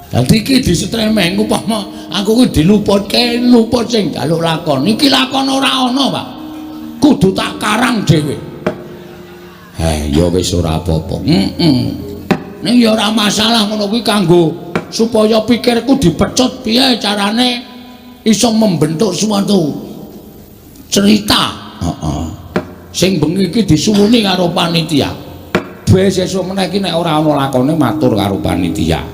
Dadi iki disetremeng upama aku kuwi diluputke luput sing njaluk lakon. Iki lakon ora ana, Pak. Kudu tak karang dhewe. Eh, ya wis ora apa-apa. Heeh. Ning ya ora masalah ngono kuwi kanggo supaya pikirku dipecut piye carane iso membentuk suatu cerita. Heeh. Sing bengi iki disuwuni karo panitia. Besok meneh iki nek ora ana lakone matur karo panitia.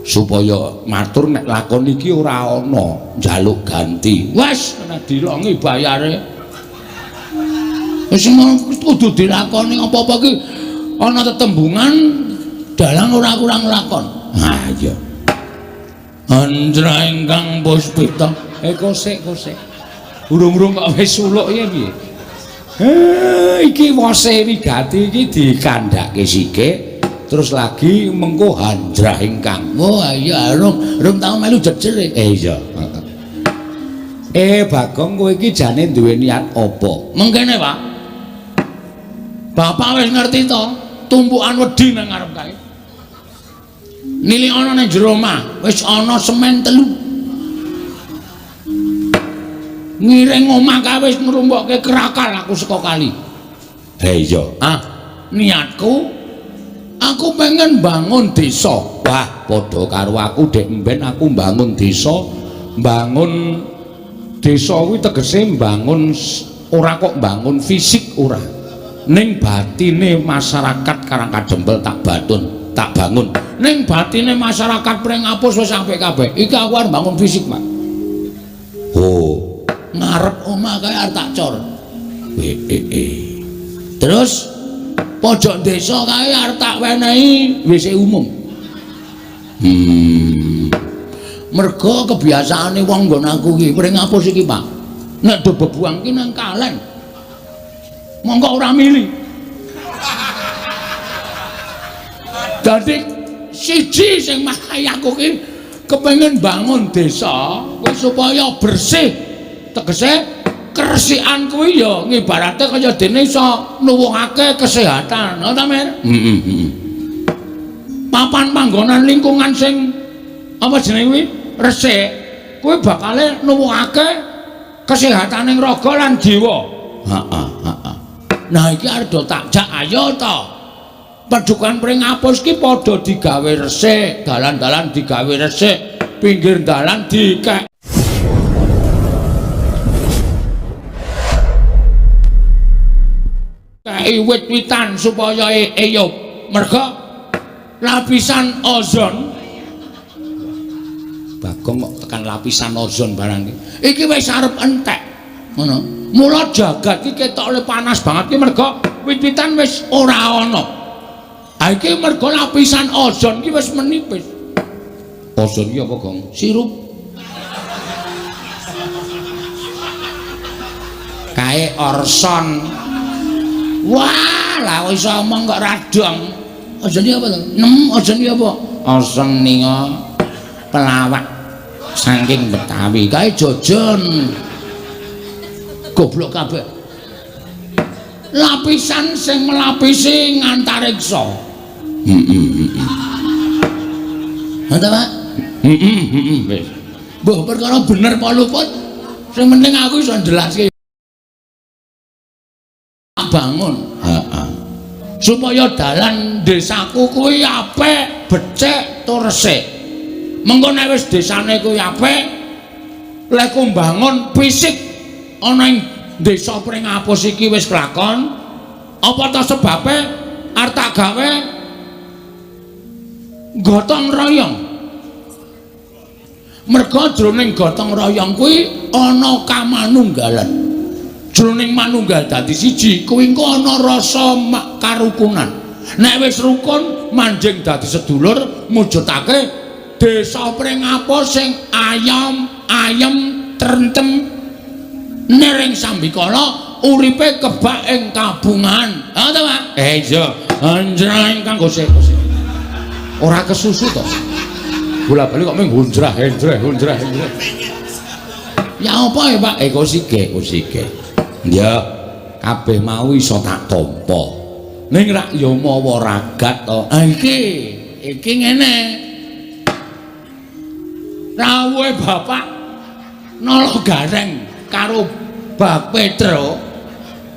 Supaya matur nek lakon iki ora ana njaluk ganti. Wes kena dilongi bayare. Wis kudu dilakoni apa-apa iki ana tetembungan dalang ora kurang lakon. Ha iya. Andra ingkang puspita. Eh kosek kosek. Urung-urung kok wis suluk ya piye? Iki wose wigati iki dikandhake sithik terus lagi mengko handrah ingkang. Oh iya rung tau melu jejer. Eh iya. Eh Bagong kowe iki jane duwe niat apa? Mengkene, Pak. Bapak wis ngerti to, tumpukan wedi nang ngarep kae. Nilik ana nang jero omah, wis ana semen 3. Ngiring omah kae wis ngrumbokke kerakal aku saka kali. Ha iya. Ah, niatku aku pengen bangun desa. Wah, padha karo aku dek mben aku bangun desa, bangun desa kuwi tegese mbangun ora kok bangun fisik ora. Ning batine masyarakat Karangkadempel tak batun, tak bangun. Ning batine masyarakat Pringapus wis apik kabeh. Iki aku arep bangun fisik, Pak. Oh, ngarep omah kae arep tak cor. Terus pojok desa kae arep tak wenehi WC umum. Mergo kebiasaane wong nggon aku iki Pringapus iki, Pak. Nek do bebuang ki nang kalen. Monggo ora mili. Dadi siji sing marai aku ki kepengin bangun desa kuwi supaya bersih. Tegese keresikan kuwi ya ngibarate kaya dene iso nuwuhake kesehatan, ngono ta, Mir? Heeh, heeh. Papan panggonan lingkungan sing apa jenenge kuwi resik kuwi bakale nuwuhake kesehataning raga lan jiwa. Heeh, heeh. Nah iki arep do tak jak ayo to. Padukan Pringapus ki padha digawe resik, dalan-dalan digawe resik, pinggir dalan dikek wit-witan supaya eyup. Merga lapisan ozon Bagong kok tekan lapisan ozon barang iki. Iki wis arep entek. Ngono. Mula jagat iki ketoke panas banget ki merga wit-witan wis ora ana. Ha iki merga lapisan ozon ki wis menipis. Ozon ki apa, Gong? Sirup. Kae orson. Wah, lah iso omong kok radong. Ozon ki apa to? Nem, ozon ki apa? Ozon ninga pelawak saking Betawi. Kae jojon. Goblok kabeh. Lapisan sing melapisi ngantariksa. Heeh, heeh. Ha ta, Pak? Heeh, heeh, wis. Mbah perkara bener apa luput, sing penting aku iso njelaske. Bangun. Heeh. Supaya dalan desaku kuwi apik, becik tur resik. Mengko nek wis desane kuwi apik, lek ku mbangun fisik ana ing desa Pringapus iki wis kelakon, apa ta sebabe arep tak gawe gotong royong. Merga jroning gotong royong kuwi ana kamanunggalan. Jroning manunggal dadi siji kuwi engko ana rasa karukunan. Nek wis rukun manjing dadi sedulur mujudake desa Pringapus sing ayom ayem trentem nering sambikala uripe kebak ing kabungan. Ha ta, Pak? Eh iya. Anjreng kang gosek gosek. Ora kesusu to. Bola-bali kok mung hunjrah henjreh hunjrah henjreh. Ya apa ya, Pak? Eh kosike kosike. Ya kabeh mau iso tak tampa. Ning rak ya mawa ragat to. Ha iki, iki ngene. Rawuhe bapak Nala Gareng karo Bak Petro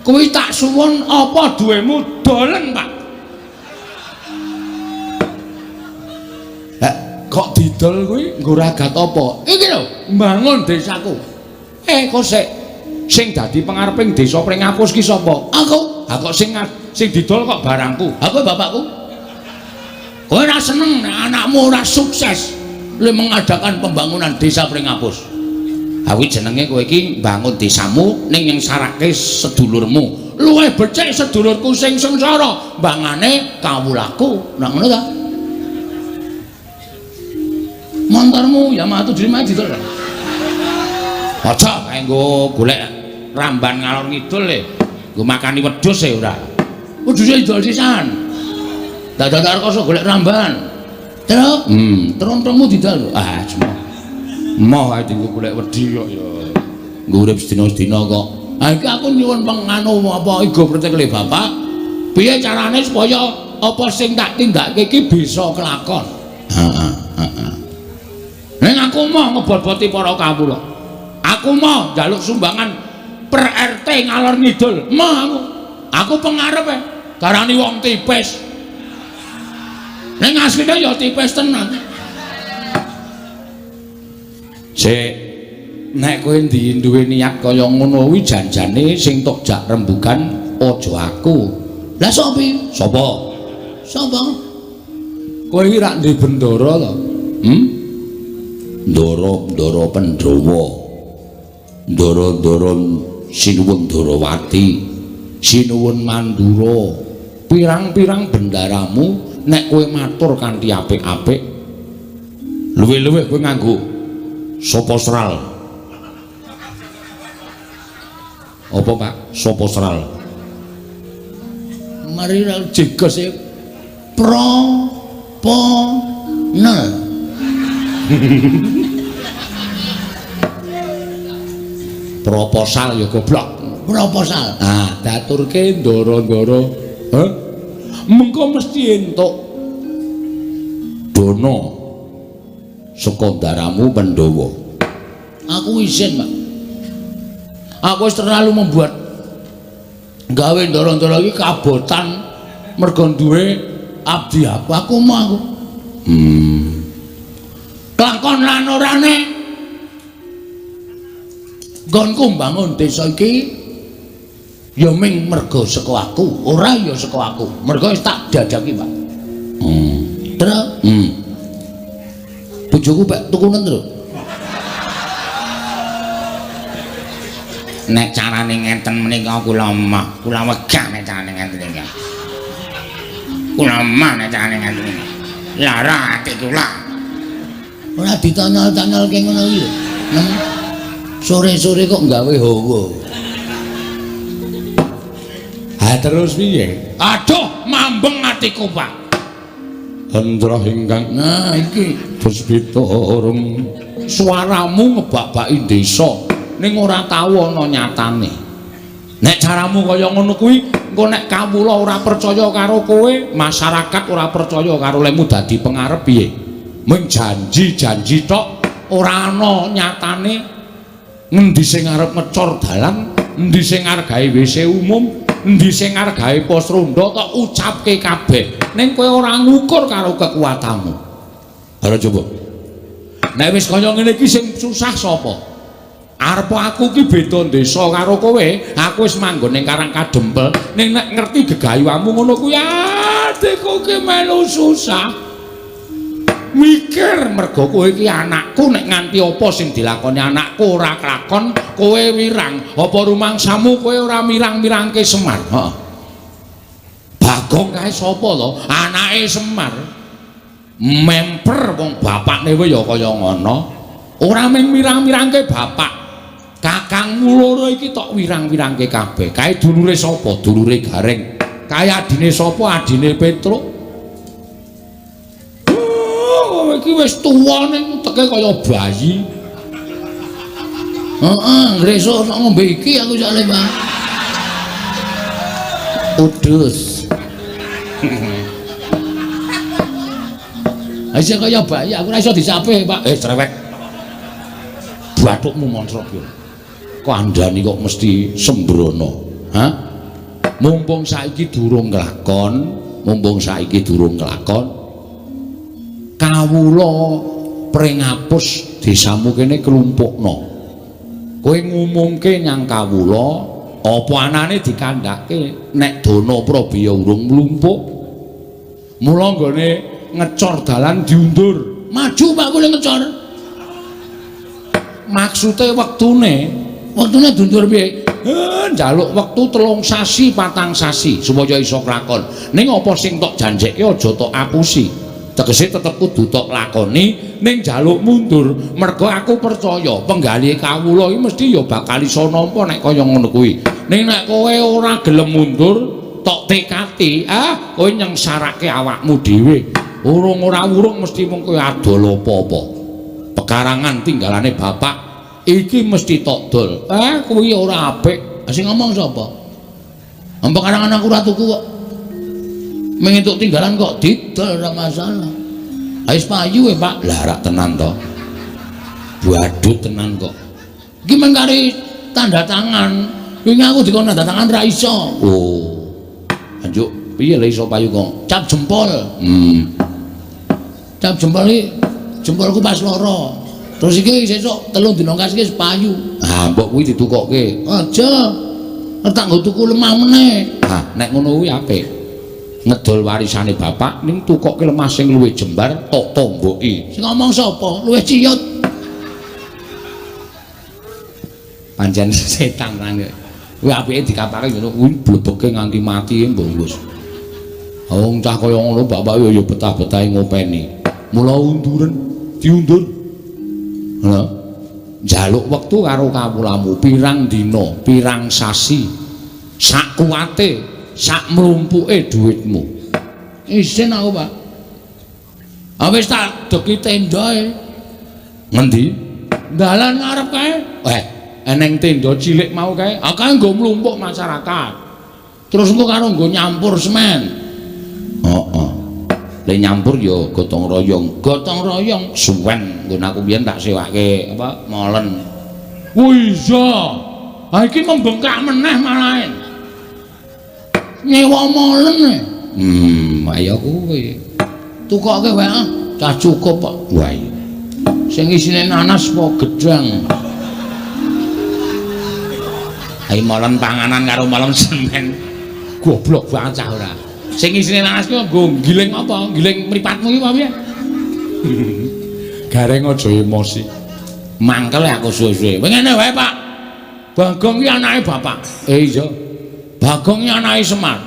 kuwi tak suwun apa duwemu dolen, Pak. Kok didol kuwi nggo ragat apa? Iki lho, mbangun desaku. Kok sik sing dadi pengareping desa Pringapus ki sapa? Aku. Ha kok sing didol kok barangku? Ha kowe bapakku. Kowe ora seneng nek anakmu ora sukses le mengadakan pembangunan desa Pringapus. Ha kuwi jenenge kowe iki mbangun desamu ning nyengsarake sedulurmu. Luwih becik sedulurku sing sengsara mbangane kawulaku. Nah ngono ta? Montormu Yamaha 75 didol. Aja kae nggo golek ramban ngalor ngidul le. Nggo makani wedhus e ora. Wedhuse didol sisan. Dadak rekoso golek ramban. Terus, trontongmu didol. Ah, cuma. Moh ae dienggo golek wedhi kok ya. Nggo urip sedina-sedina kok. Ha iki aku nyuwun penganu apa igo pretekle bapak. Piye carane supaya apa sing tak tindakake iki bisa kelakon? Heeh, heeh. Ning aku moh ngebot-boti para kawula. Aku moh njaluk sumbangan per RT ngalor ngidul. Moh aku. Aku pengarepe darani wong tipis. Ning asline ya tipis tenan. Sik, nek kowe duwe niat kaya ngono kuwi janjane sing tok jak rembugan aja aku. Lah sapa? Sapa? Sapa? Kowe iki rak ndek bendara to? Ndara-ndara Pandhawa. Ndara-ndara Sinuwun Darawati, Sinuwun Mandura. Pirang-pirang bendaramu nek kowe matur kanthi apik-apik, luwih-luwih kowe nganggo sapa sral. Apa, Pak? Sapa sral? Mari ra jegos e pro po nel. Proposal ya goblok. Proposal. Ah, daturke ndara-ndara. Heh. Mengko mesti entuk dana saka ndaramu Pandhawa. Aku izin, Pak. Aku wis terlalu membuat gawe ndara-ndara iki kabotan mergo duwe abdi aku. Aku mau aku. Kelakon lan orane nggonku mbangun desa iki ya ming mergo saka aku, ora ya saka aku. Mergo wis tak jajaki, Pak. Terus, bojoku pek tukunen terus. Nek carane ngenten menika kula mah, kula wegah nek carane ngenten iki. Kula mah nek carane ngenten iki. Lara ati kula. Ora ditanyol-tanyolke ngono iki lho. Sore-sore kok gawe hawa. Ha terus piye? Aduh, mambeng atiku, Pak. Hendra ingkang nah iki puspita urung suaramu ngebak-baki desa ning ora tau ana nyatane. Nek caramu kaya ngono kuwi, engko nek kawula ora percaya karo kowe, masyarakat ora percaya karo lemu dadi pengarep piye? Mung janji-janji tok ora ana nyatane. Ngendi sing arep ngecor dalan, endi sing arep gawe WC umum, endi sing arep gawe pos ronda tok ucapke kabeh. Ning kowe ora ngukur karo kekuatanmu. Ora coba. Nek wis kaya ngene iki sing susah sapa? Arep aku ki beda desa karo kowe, aku wis manggon ning Karang Kadempel, ning nek ngerti gegayuhamu ngono kuwi adikku ki melu susah. Mikir mergo kowe iki anakku, nek nganti apa sing dilakoni anakku ora kelakon, kowe wirang. Apa rumangsamu kowe ora mirang-mirangke Semar? Heeh. Bagong kae sapa to? Anake Semar. Memper wong bapakne kowe ya kaya ngono. Ora mung mirang-mirangke bapak. Kakangmu loro iki tok wirang-wirangke kabeh. Kae dulure sapa? Dulure Gareng. Kae adine sapa? Adine Petruk. Iki wis tuwa ning teke kaya bayi. Heeh, ngresuk sok ngombe iki aku soalé, Pak. Udus. Isih kaya bayi, aku ora iso disapih, Pak. Cerewet. Bathukmu Mantrabya. Kandhani kok mesti sembrono. Hah? Mumpung saiki durung nglakon, mumpung saiki durung nglakon. Kawula Pringapus desamu kene klumpukno. Kowe ngumumke nyang kawula apa anane dikandhake nek dana prabaya urung mlumpuk. Mula nggone ngecor dalan diundur. Maju Pak kula ngecor. Maksude wektune, wektune diundur piye? Njaluk wektu 3 sasi, 4 sasi supaya iso klakon. Ning apa sing tok janjekke aja tok apusi. Tegese tetep kudu tok lakoni ning njaluk mundur. Mergo aku percaya penggalih kawula iki mesti ya bakal iso nampa nek kaya ngono kuwi. Ning nek kowe ora gelem mundur, tok tekati, ah kowe nyengsarake awakmu dhewe. Urung ora urung mesti mung kowe adol apa-apa. Pekarangan tinggalane bapak iki mesti tok dol. Kuwi ora apik. Sing ngomong sapa? Pekarangan aku ora tuku kok. Mung entuk tinggalan kok didol ora masalah. Wis payu e, Pak. Lah rak tenan to. Badut tenan kok. Iki mung kari tanda tangan. Wingi aku dikon tanda tangan ra iso. Oh. Anjuk piye le iso payu kok? Cap jempol. Cap jempol iki jempolku pas loro. Terus iki sesuk 3 dina kas iki wis payu. Ah, mbok kuwi ditukokke. Aja. Tak nggo tuku lemah meneh. Ah, nek ngono kuwi apik. Ngedol warisane bapak ning tukokke lemah sing luwih jembar tok tomboki. Sing ngomong sapa? Luwih ciyut. Pancen setan nang. Kuwi apike dikapake ngono kuwi blebeke nganti mati mbok wis. Wong cah kaya ngono bapak ya betah-betahe ngopeni. Mula unduren, diundur. Lha njaluk wektu karo kawulamu pirang dina, pirang sasi. Sak kuwate, sak mlumpuke dhuwitmu. Isin aku, Pak. Ah wis tak deki tendae. Ngendi? Dalan ngarep kae. Eneng tenda cilik mau kae. Ah kae nggo mlumpuk masyarakat. Terus engko karo nggo nyampur semen. Heeh. Le nyampur ya gotong royong. Gotong royong suwen nggon aku biyen tak sewake apa molen. Oh iya. Ha iki membengkak meneh malahe. Nyewa molen. Ayo kuwi. Tukoke wae ah, cah cukup kok. Wah iya. Sing isine nanas apa gedang? Ayo molen panganan karo molen semen. Goblok banget cah ora. Sing isine nanas kuwi nggo giling apa? Giling mripatmu iki apa piye? Gareng aja emosi. Mangkel aku suwe-suwe. Kowe ngene wae, Pak. Bagong iki anake bapak. Iya. Bagong iki anake Semar.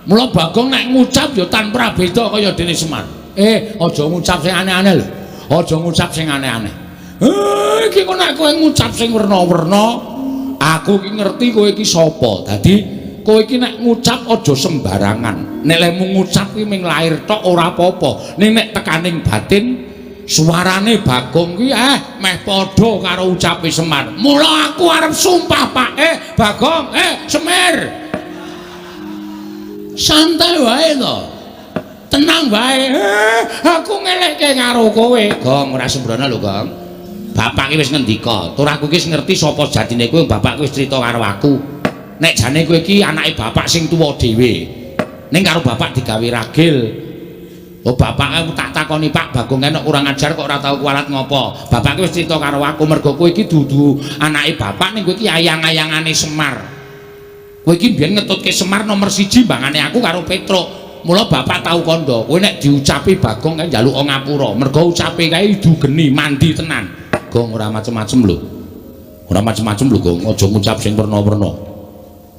Mula Bagong nek ngucap ya tanpa beda kaya dene Semar. Aja ngucap sing aneh-aneh lho. Aja ngucap sing aneh-aneh. Iki kok nek kowe ngucap sing werna-werna, aku iki ngerti kowe iki sapa. Dadi kowe iki nek ngucap aja sembarangan. Nek lehmu ngucap kuwi mung lair tok ora apa-apa. Ning nek tekaning batin suarane Bagong kuwi meh padha karo ucape Semar. Mula aku arep sumpah, Pak. Bagong, Semir. Santai wae to. Tenang wae. Aku ngelekke karo kowe. Gong ora sembrono lho, Gong. Bapak iki wis ngendika, tur aku iki wis ngerti sapa jatine kowe, bapak wis crita karo aku. Nek jane kowe iki anake bapak sing tuwa dhewe. Ning karo bapak digawe ragil. Oh bapak aku tak takoni Pak Bagong enek kurang ajar kok ora tau kualat ngopo. Bapak wis crita karo aku mergo kowe iki dudu anake bapak ning kowe iki ayang-ayangane Semar. Kowe iki mbiyen ngetutke Semar nomor 1 mbangane aku karo Petruk. Mula bapak tau kandha, kowe nek diucapi Bagong kae njaluk ngapura. Mergo ucape kae idu geni mandi tenan. Gong ora macem-macem lho. Ora macem-macem lho Gong, aja ngucap sing werna-werna.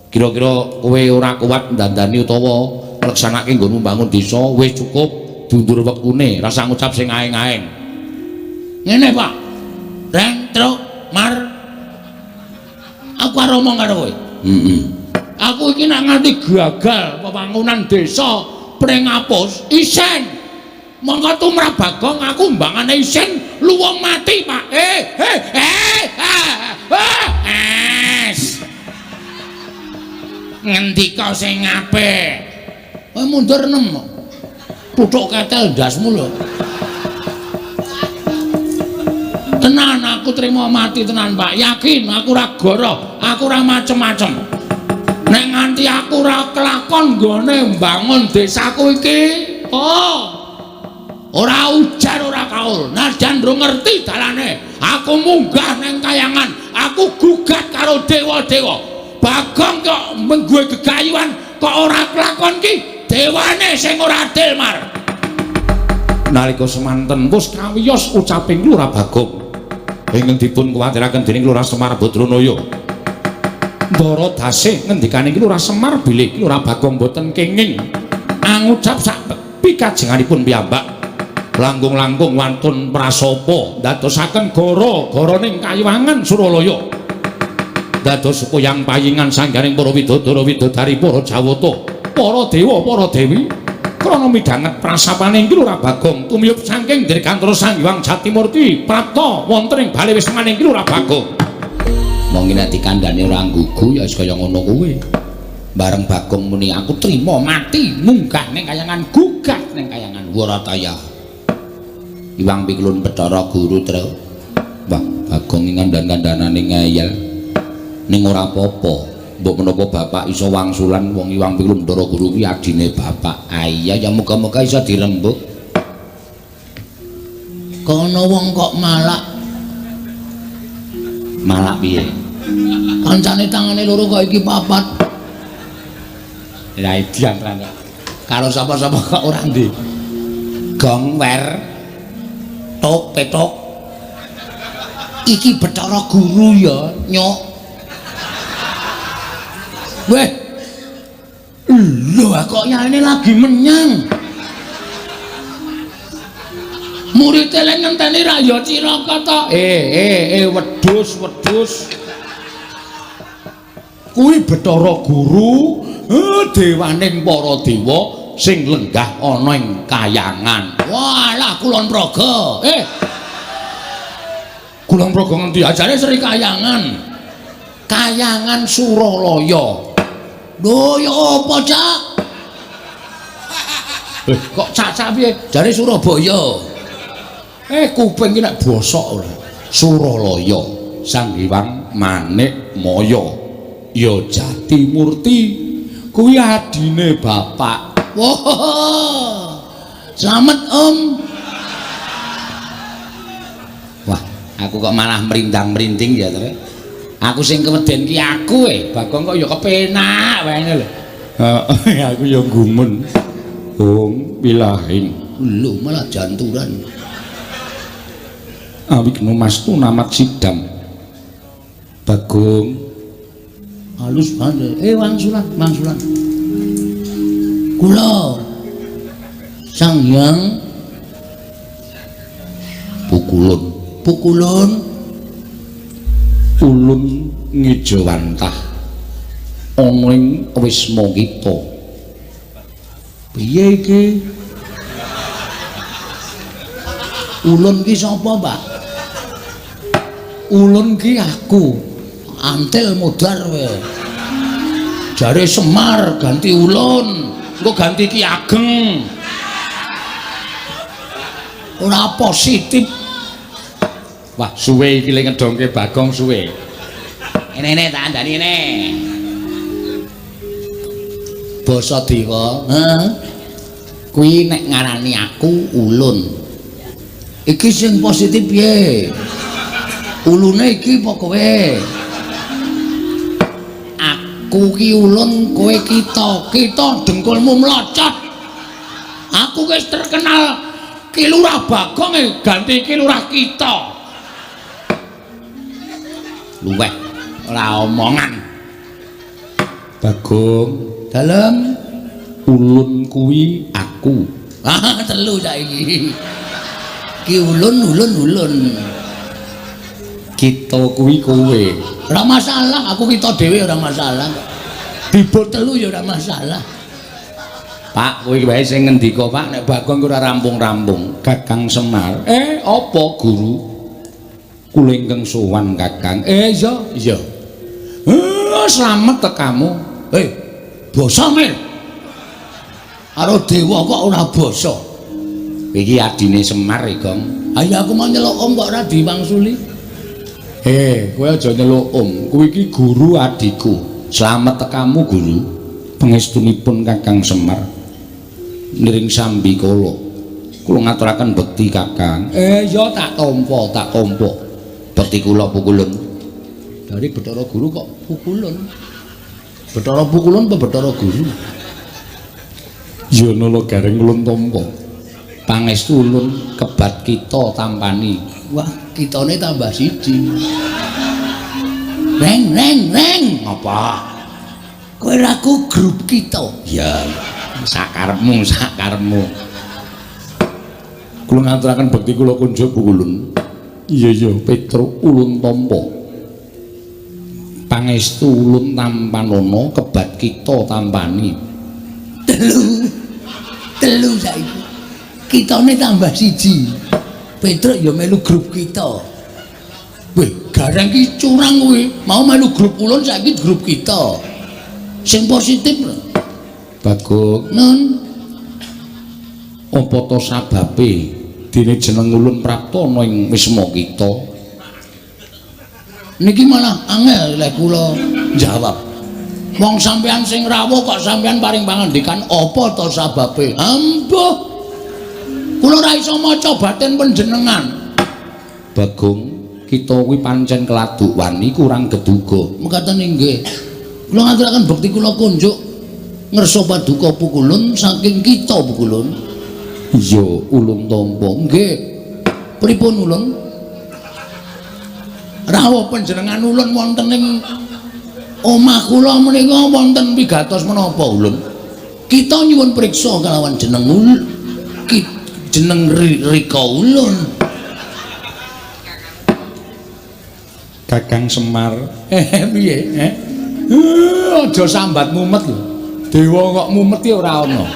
Kira-kira kowe ora kuat ndandani utawa ngleksanake nggonmu mbangun desa wis cukup diundur wektune, rasa ngucap sing aeng-aeng. Ngene, Pak. Reng, truk, mar. Aku arep omong karo kowe. Heeh. Aku iki nek nganti gagal pembangunan desa Pringapus, isen. Mongko tumrap Bagong aku mbangane isen luwung mati, Pak. Es. Ngendika sing apik. Kowe mundur 6. Tuthuk ketel ndasmu lho. Tenan aku trimo mati tenan, Pak. Yakin aku ora goro, aku ora macem-macem. Nek nganti aku ora kelakon nggone mbangun desaku iki, oh. Ora ujar ora kaul. Najan ndro ngerti dalane, aku munggah nang kayangan, aku gugat karo dewa-dewa. Bagong kok menggue gegayuhan kok ora kelakon ki, dewane sing ora adil mar. Nalika semanten wis kawiyos ucaping Lurah Bagong ingkang dipun kuwatiraken dening Lurah Semar Badranaya. Ndara dase ngendikane Lurah Semar bilih Lurah Bagong boten kenging angucap sak pikajenganipun piyambak. Langkung-langkung wantun prasapa ndadosaken gara-garaning kayiwangan Suralaya. Dados puyang payingan sangganing para widodara widodari para jawata, para dewa, para dewi krana midhanget prasapane Lurah Bagong tumiyup saking Dirgantara Sang Hyang Jatimurti prapta wonten ing bale wismaning Lurah Bagong. Monggo nek dikandhane ora nggugu ya wis kaya ngono kuwi. Bareng Bagong muni aku trima mati munggah ning kayangan gugat ning kayangan Warataya. Iwang Piklun Bathara Guru Tru. Wah, Bagong ngandhan-kandhanane ngeyel. Ning ora apa-apa. Mbok menapa bapak iso wangsulan wong Iwang Piklun Bathara Guru kuwi adine bapak. Ah iya ya muga-muga iso dirembuk. Kono wong kok malak. Malak piye? Kancane tangane loro kok iki papat. Lah idian tenan. Karo sapa-sapa kok ora ndek. Gong wer tok petok. Iki Bathara Guru ya, nyok. Weh. Lho kok yaene lagi menyang. Murid e ngenteni ra ya cilaka to. Wedhus, wedhus. Kuwi Bathara Guru, dewaning para dewa sing lenggah ana ing kayangan. Walah Kulon Progo. Kulon Progo ngendi? Ajare Sri Kayangan. Kayangan Suralaya. Lho ya apa, Cak? Kok cak-cak piye? Jare Surabaya. Kuping iki nek bosok ora. Suralaya, Sang Hyang Manik Maya. Ya Jatimurti kuwi adine bapak. Wah. Slamet, Om. Wah, aku kok malah merindang-merinding ya, Tre. Aku sing keweden ki aku Bagong kok ya kepenak wae lho. Heeh, aku ya gumun. Om wilahing. Lho malah janturan. Awigna mastu namat sidam. Bagong halus banget. Wangsulan, wangsulan. Kula Sang Hyang Pukulun, pukulun ulun ngejawantah ana ing wisma kita. Piye iki? Ulun ki sapa, Pak? Ulun ki aku. Antil modar kowe. Jare Semar ganti ulun, engko ganti Ki Ageng. Ora positif. Wah, suwe iki le ngedongke Bagong suwe. Ene-ene tak andani ene. Basa dewa, heeh. Kuwi nek ngarani aku ulun. Iki sing positif piye? Ulune iki apa kowe? Aku ki ulun, kowe kita. Kita dengkulmu mlocot. Aku wis terkenal Ki Lurah Bagong ganti Ki Lurah kita. Luweh ora omongan. Bagong, dalem ulun kuwi aku. Ah, telu saiki. Ki ulun ulun ulun. Kita kuwi kowe. Ora masalah, aku kita dhewe ora masalah. Dibot telu ya ora masalah. Pak, kowe wae sing ngendika, Pak, nek Bagong ora rampung-rampung. Kakang Semar. Apa guru? Kula ingkang sowan Kakang. Iya, iya. Slamet tekamu. Basa mir. Karo dewa kok ora basa. Iki adine Semar e, Gong. Ayo aku mau nyeluk om kok ora diwangsuli. Kowe aja nyeluk om. Kuwi iki guru adikku. Slamet tekamu guru. Pangestunipun Kakang Semar. Niring sambi kula. Kula ngaturaken bekti Kakang. Ya tak tampa, tak tampa. Bekti kula pukulun. Dari Bathara Guru kok pukulun. Bathara pukulun apa Bathara Guru? Ya nala gareng ulun tampa. Pangestu ulun kebat kita tampani. Wah, kitane tambah siji. Reng reng reng. Apa? Kowe ragu grup kita. Ya, sakarepmu, sakarepmu. Kula ngaturaken bekti kula kunjuk pukulun. Iya iya, Petruk ulun tampa. Pangestu ulun tampanana kebat kita tampani. Telu. Telu saiki. Kitane tambah siji. Petruk ya melu grup kita. Weh, gareng ki curang kowe. Mau melu grup ulun saiki grup kita. Sing positif lho. Bagong, nun. Apa to sababe dene jeneng ulun prapta ana ing wisma kita? Niki malah angel lek kula jawab. Wong sampean sing rawuh kok sampean paring pangandikan apa to sababe? Ambuh. Kula ora iso maca batin panjenengan. Bagong, kita kuwi pancen keladuk wani kurang geduga. Mekaten inggih. Kula ngaturaken bekti kula kunjuk ngersa paduka pukulun saking kita pukulun. Iya, ulun tampa. Nggih. Pripun ulun? Rawuh panjenengan ulun wonten ing omah kula menika wonten pigatos menapa ulun? Kita nyuwun priksa kalawan jeneng ulun. Jeneng Rika ulun. Kakang Semar. Piye? Aja sambat mumet lho. Dewa kok mumet ki ora ana.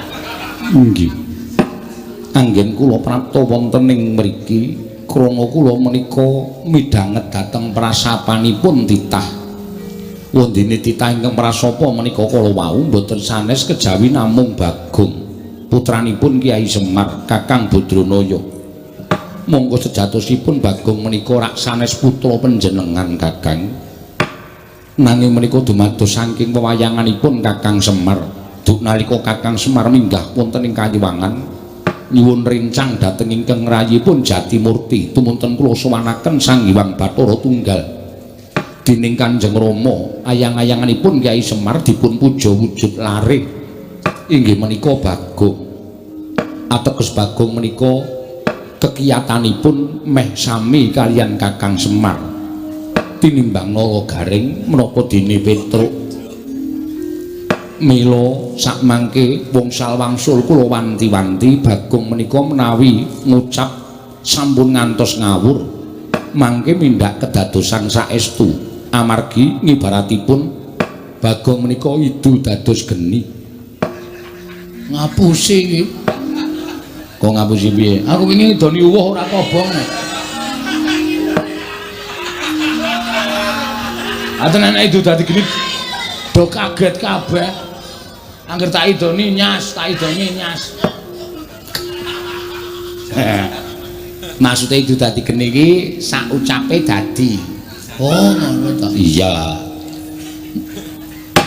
Nggih. Anggen kula prapta wonten ing mriki krana kula menika midhanget dhateng prasapanipun titah. Wondene titah ingkang prasapa menika kala wau mboten sanes kejawi namung Bagong, putranipun Kyai Semar, Kakang Badranaya. Monggo sejatosipun Bagong menika rak sanes putra panjenengan Kakang. Nanging menika dumados saking pewayanganipun Kakang Semar. Duk nalika Kakang Semar minggah wonten ing Kayiwangan nyuwun rencang dhateng ingkang rayipun Jatimurti tumunten kula sowanaken Sang Hyang Bathara Tunggal. Dening Kanjeng Rama ayang-ayanganipun Kyai Semar dipun puja wujud lare inggih menika Bagong. Ateges Bagong menika kekiyatanipun meh sami kaliyan Kakang Semar. Tinimbang Nala Gareng menapa dene Petruk. Mila sakmangke wngsal wangsul kula wanti-wanti Bagong menika menawi ngucap sampun ngantos ngawur mangke mindak kedadosan saestu amargi ngibaratipun Bagong menika idu dados geni. Ngapusi iki. Kok ngapusi piye? Aku wingi ngidoni uwuh ora kobong. Aten nek idu dadi geni do kaget kabeh. Angger tak idoni nyas, tak idoni nyas. Maksude idu dadi geni iki sak ucape dadi. Oh, ngono ta. Iya.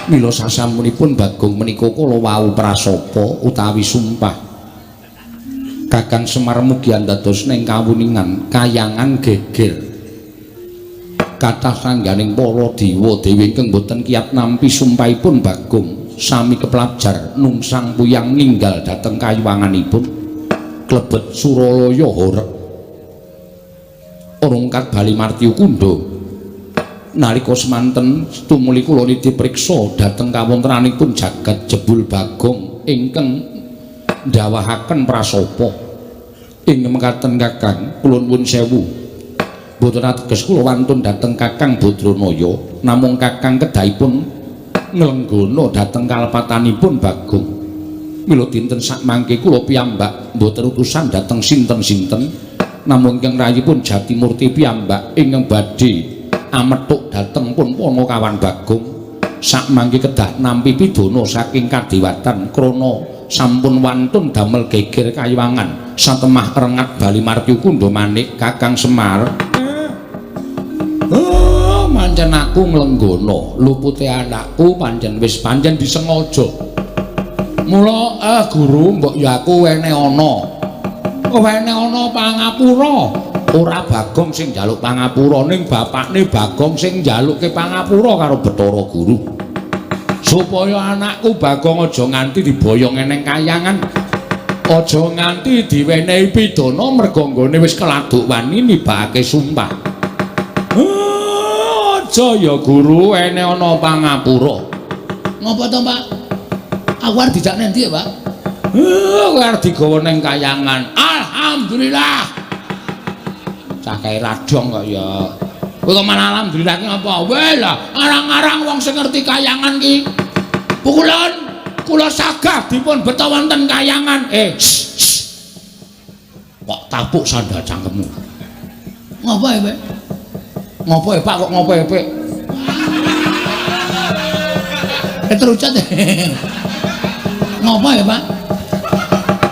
Mila sasampunipun Bagong menika kala wau prasapa utawi sumpah. Kakang Semar mugi andados ning kawuningan kayangan geger. Kathah sangganing para dewa dewi ingkang boten kiyat nampi sumpahipun Bagong sami keplajar nungsang puyang ninggal dhateng kayuwanganipun klebet Suralaya horeg. Rungkat Bali Martyu Kundha. Nalika semanten tumuli kula nitih priksa dhateng kawontenanipun jagat jebul Bagong ingkang ndawahaken prasapa. Ing mekaten Kakang kula nuwun sewu. Mboten ateges kula wantun dhateng Kakang Badranaya, namung Kakang kedahipun nglenggana dhateng kalepatanipun Bagong. Mila dinten sakmangke kula piyambak mboten utusan dhateng sinten-sinten, namung ingkang rayipun Jatimurti piyambak ingkang badhe amethuk dhateng pun Panakawan Bagong. Sak mangke kedah nampi pidana saking kadewatan krana sampun wantun damel geger kayiwangan satemah rengat bali martyu kundha manik Kakang Semar. Oh, pancen aku nglenggana lupute anakku pancen wis pancen disengaja. Mula guru mbok ya aku wene ana. Wene ana pangapura. Ora Bagong sing njaluk pangapura ning bapakne Bagong sing njalukke pangapura karo Bathara Guru. Supaya anakku Bagong aja nganti diboyong eneng kayangan. Aja nganti diwenehi pidana merga nggone wis keladuk wani nibake sumpah. Aja ya guru ene ana pangapura. Ngopo to, Pak? Aku arep dijak nendi ya, Pak? Kowe arep digawa ning kayangan. Alhamdulillah. Cah kae radong kok ya. Kowe kok malah alhamdulillah ki ngapa? Weh lah, arang-arang wong sing ngerti kayangan ki. Pukulan kula sagah dipun beto wonten kayangan. Kok tapuk sandal cangkemmu. Ngopo ya, Pak? Ngopo ya, Pak kok ngopo ya, Pak? Terucat. Ngopo ya, Pak?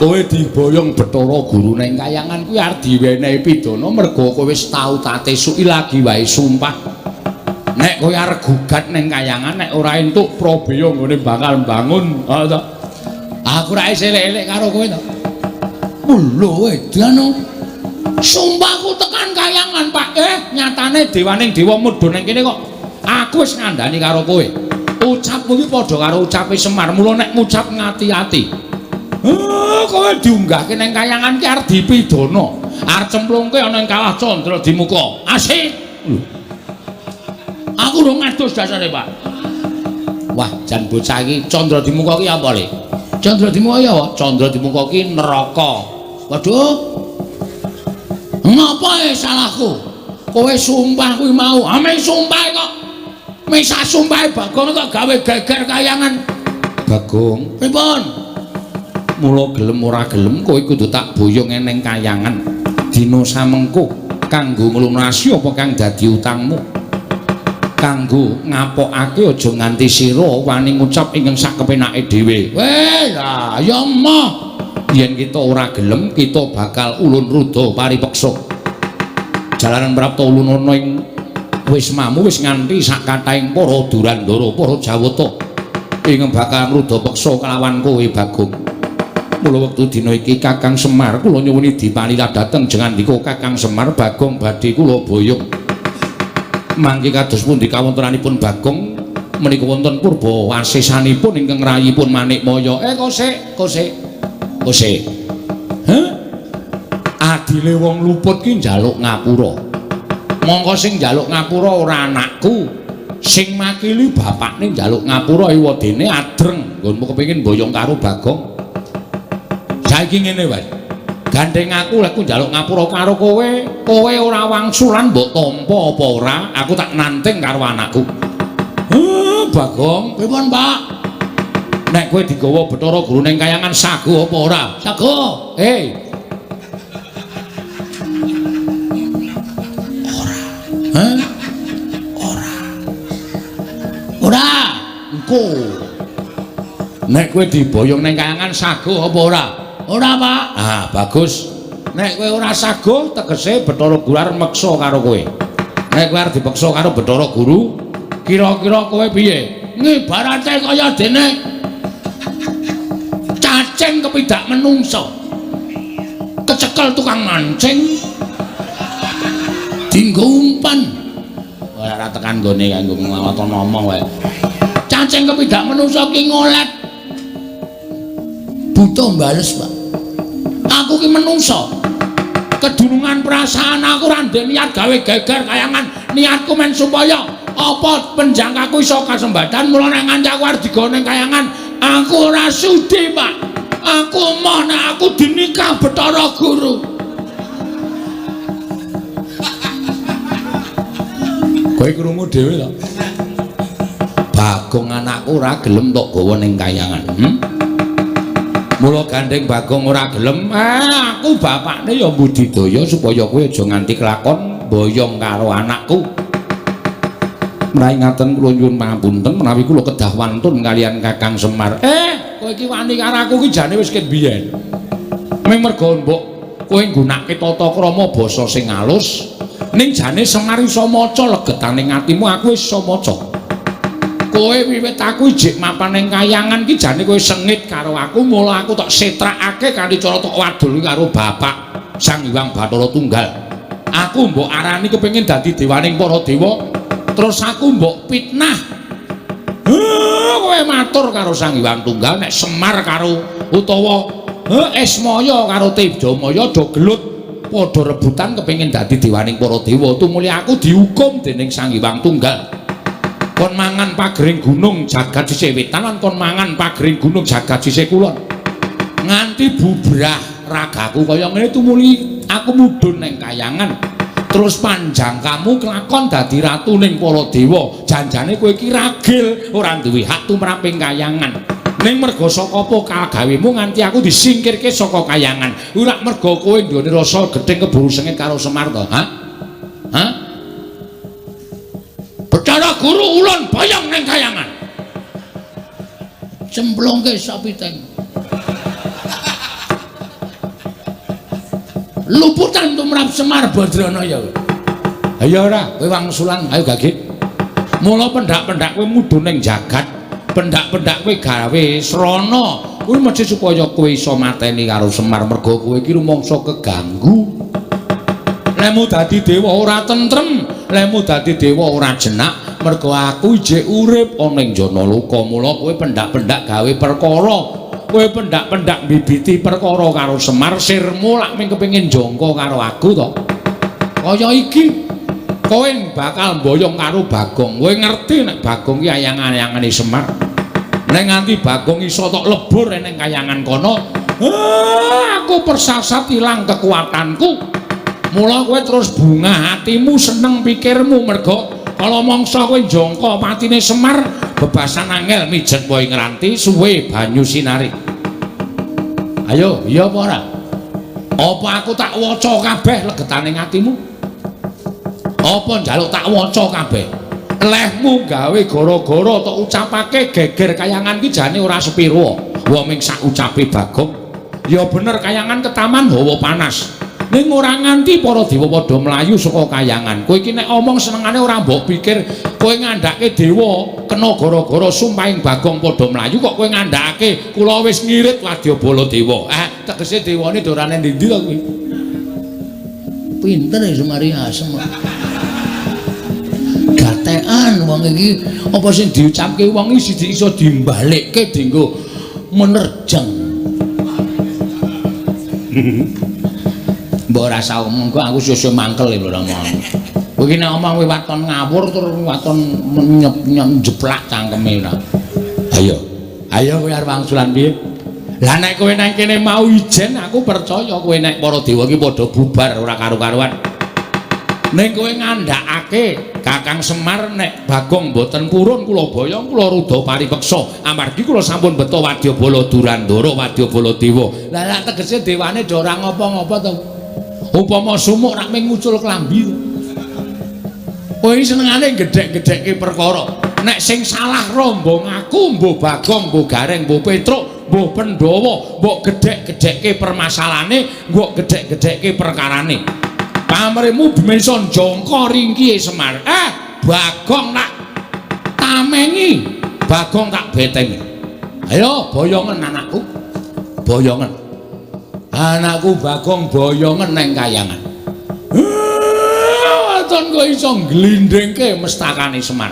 Kowe diboyong Bathara Guru ning kayangan kuwi arep diwenehi pidana merga kowe wis tau tate suki lagi wae sumpah. Nek kowe arep gugat ning kayangan nek ora entuk prabeya nggone bakal mbangun. Ha to. Aku ra isih elek-elek karo kowe to. Lho edan. Sumpahku tekan kayangan, Pak. Nyatane dewaning dewa mudhun ning kene kok. Aku wis ngandani karo kowe. Ucapmu iki padha karo ucape Semar. Mula nek ngucap ngati-ati. Kowe diunggahke ning kayangan ki arep dipidana. Arep cemplungke ana ing kawah Candra Dimuka. Asik. Lho. Aku urung ngadus dasare, Pak. Wah, jan bocah iki Candra Dimuka ki apa, Le? Candra Dimuka ya apa? Candra Dimuka ki neraka. Waduh. Ngapa salahku? Kowe sumpah kuwi mau. Ame sumpah kok. Misah sumpahe Bagong kok gawe geger kayangan. Bagong, pripun? Mula gelem ora gelem kowe kudu tak boyong eneng kayangan. Dina samengko kanggo nglunasi apa kang dadi utangmu. Kanggo ngapokake aja nganti sira wani ngucap ingkang sak kepenake dhewe. Weh, lah ya emoh. Yen kita ora gelem kita bakal ulun ruda paripeksa. Jalaran prapta ulun ana ing wismamu wis nganti sak kathahing para Durandara, para Jawata ingkang bakal ngruda peksa kelawan kowe Bagong. Mula wektu dina iki Kakang Semar kula nyuwuni dipalilah dhateng jengandika Kakang Semar Bagong badhe kula boyong. Mangke kados pundi kawontenanipun Bagong menika wonten purba wasesanipun ingkang rayipun Manikmaya. Kosek, kosek. Kosek. Heh? Adile wong luput ki njaluk ngapura. Mongko sing njaluk ngapura ora anakku. Sing makili bapakne njaluk ngapura ewadene adreng nggonmu kepengin boyong karo Bagong. Saiki ngene wae. Gandeng aku lek njaluk ngapura karo kowe, kowe ora wangsulan mbok tampa apa ora, aku tak nanting karo anakku. Bagong, pripun, Pak? Nek kowe digawa Bathara Guru ning kayangan sago apa ora? Sago. Hei. Ora. Hah? Ora. Ora. Engko. Nek kowe diboyong ning kayangan sago apa ora? Ora, Pak. Ah, bagus. Nek kowe ora sago tegese Bathara Guru arep meksa karo kowe. Nek kowe arep dipeksa karo Bathara Guru, kira-kira kowe piye? Ngibarate kaya dene cacing kepidak menungso. Kecekel tukang mancing. Dinggo umpan. Ora tekan nggone kanggo nglawaton ngomong wae. Cacing kepidak menungso ki ngolet. Buta bales, Pak. Aku ki menungso. Kedunungan perasaan aku ora ndek niat gawe geger kayangan. Niatku men supaya apa penjangkaku iso kasembadan. Mula nek nganti aku arep digawa ning kayangan, aku ora sudi, Pak. Aku emoh nek aku dinikah Bathara Guru. Kowe krungu dhewe to? Bagong anakku ora gelem tok gawa ning kayangan. Mula gandeng Bagong ora gelem, aku bapakne ya mbudidaya supaya kowe aja nganti kelakon boyong karo anakku. Menawi ngaten kula nyuwun pangapunten menawi kula kedah wantun kaliyan Kakang Semar. Kowe iki wani karo aku iki jane wis ket biyen. Ming merga mbok kowe nggunakake tata krama basa sing alus, ning jane Semar iso maca legetane atimu, aku wis iso maca. Kowe wiwit aku ijik mapan ning kayangan ki jane kowe sengit karo aku, mula aku tak setrakake kanthi cara tak wadul karo bapak Sang Hyang Bathara Tunggal. Aku mbok arani kepengin dadi dewaning para dewa, terus aku mbok fitnah. Kowe matur karo Sang Hyang Tunggal nek Semar karo utawa Ismaya karo Tejamaya do gelut padha rebutan kepengin dadi dewaning para dewa. Tumuli aku dihukum dening Sang Hyang Tunggal. Kon mangan pagering gunung jagat sisih wetan lan kon mangan pagering gunung jagat sisih kulon. Nganti bubrah ragaku kaya ngene tumuli aku mudhun ning kayangan. Terus panjang kamu kelakon dadi ratu ning para dewa. Janjane kowe iki ragil ora duwe hak tumrap ing kayangan. Ning merga saka apa kagawemu nganti aku disingkirke saka kayangan. Ora merga kowe nggone rasa gething keburu sengit karo Semar to, ha? Ha? Bathara Guru ulun boyong ning kayangan. Cemplungke sapiteng. Luputan tumrap Semar Badranaya. Ayo ora, kowe wangsulan, ayo gagit. Mula pendak-pendak kowe mudhun ning jagat, pendak-pendak kowe gawe srana. Kuwi mesti supaya kowe iso mateni karo Semar merga kowe iki rumangsa keganggu. Lemu dadi dewa ora tentrem, lemu dadi dewa ora jenak, merga aku ijik urip ana ing Janaloka. Mula kowe pendak-pendak gawe perkara, kowe pendak-pendak mbibiti perkara karo Semar, sirmu lak mung kepengin jangka karo aku to. Kaya iki kowe bakal mboyong karo Bagong. Kowe ngerti nek Bagong ki ayang-ayangane Semar. Nek nganti Bagong iso tok lebur ning kayangan kono, aku persasat ilang kekuatanku. Mula kowe terus bungah hatimu, seneng pikirmu merga kala mangsa kowe njangka patine Semar, bebasan angel mijet wae ngranti suwe banyu sinari. Ayo, iya apa ora? Apa aku tak waca kabeh legetane atimu? Apa njaluk tak waca kabeh? Lehmu gawe gara-gara tok ucapake geger kayangan ki jane ora sepiro. Wong ming sak ucape Bagong. Ya bener kayangan ketaman hawa panas. Ning ora nganti para dewa padha mlayu saka kayangan. Kowe iki nek omong senengane ora mbok pikir kowe ngandhake dewa kena gara-gara sumpahing Bagong padha mlayu kok kowe ngandhakake kula wis ngirit wadyabala dewa. Tegese dewane dorane ndi-ndi to kuwi? Pinter ya Semari asem. Gatekan wong iki apa sing diucapke wong iki siji iso dimbalekke dienggo menerjang. Mbok ora usah omong kok aku susu mangkel lho ora omong. Kowe iki nek omong kowe waton ngawur terus waton njeplak cangkeme ora. Ayo. Ayo kowe arep wangsulan piye? Lah nek kowe nang kene mau ijen aku percaya kowe nek para dewa iki padha bubar ora karu-karuan. Ning kowe ngandhakake Kakang Semar nek Bagong mboten purun kula boyong kula rudha paripeksa amargi kula sampun beto wadyabala Durandara wadyabala dewa. Lah lak tegese dewane do ora ngapa-ngapa to. Upama sumuk rak mung ngucul klambi to. Kowe iki senengane gedhek-gedhekke perkara. Nek sing salah rombong aku, mbuh Bagong, mbuh Gareng, mbuh Petruk, mbuh Pandhawa, mbok gedhek-gedhekke permasalahane, mbok gedhek-gedhekke perkarane. Pamrihmu bisa njangka ringkihe Semar. Bagong tak tamengi, Bagong tak betengi. Ayo boyongen anakku. Boyongen. Anakku Bagong boyongen neng kayangan. Waton kowe iso ngglindhingke mestakane Semar.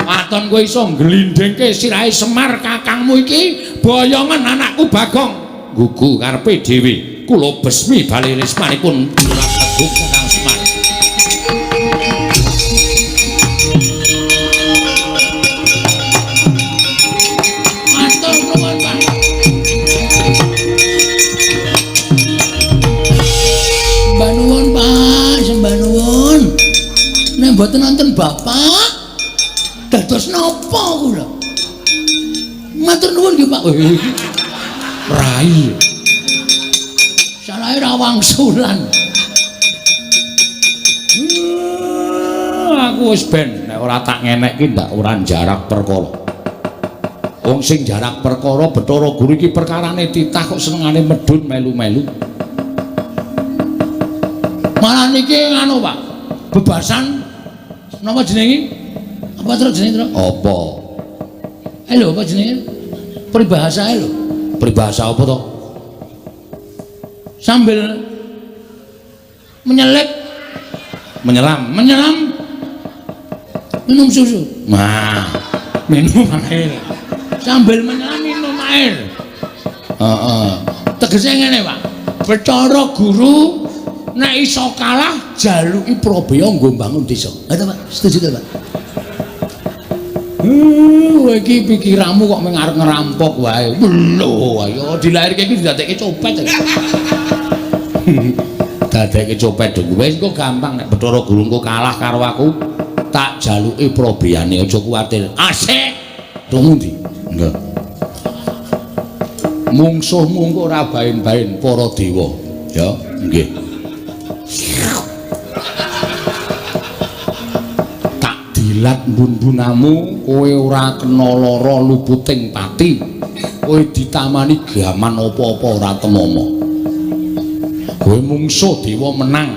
Waton kowe iso ngglindhingke sirahe Semar kakangmu iki, boyongen anakku Bagong. Gugu karepe dhewe. Kula besmi bali rismanipun Agung Kakang Semar. Matur nuwun, Pak. Sembah nuwun, Pak, sembah nuwun. Nek mboten nonton Bapak, dados napa kula? Matur nuwun nggih, Pak. Rai. Salahe ra wangsulan. Aku wis ben nek Nek ora tak ngenekke ndak ora jarak perkara. Wong sing jarak perkara Bathara Guru iki perkarane titah kok senengane medhun melu-melu. Malah niki nganu, Pak. Bebasan napa jenenge? Apa terus jenenge, Tru? Apa? Lho, apa jenenge? Peribahasa lho. Peribahasa apa to? Sambil menyelip, menyelam, menyelam minum susu. Nah, minum air. Sambil menyelam minum air. Heeh. Tegese ngene, Pak. Bathara Guru nek iso kalah jaluki prabeya nggo mbangun desa. Ha to, Pak? Setuju to, Pak? Iki pikiranmu kok mung arep ngerampok wae. Lho, ayo dilairke iki didadekke copet. Dadekke copet dong. Wis engko gampang nek Bathara Guru engko kalah karo aku, tak jaluki probeyane, aja kuwatir. Asik. Tunggu ndi? Nggih. Mungsuhmu engko ora baen-baen para dewa. Ya, nggih. Tak dilat mbun-mbunamu, kowe ora kena lara luputing pati. Kowe ditamani gaman apa-apa ora temama. Kowe mungsuh dewa menang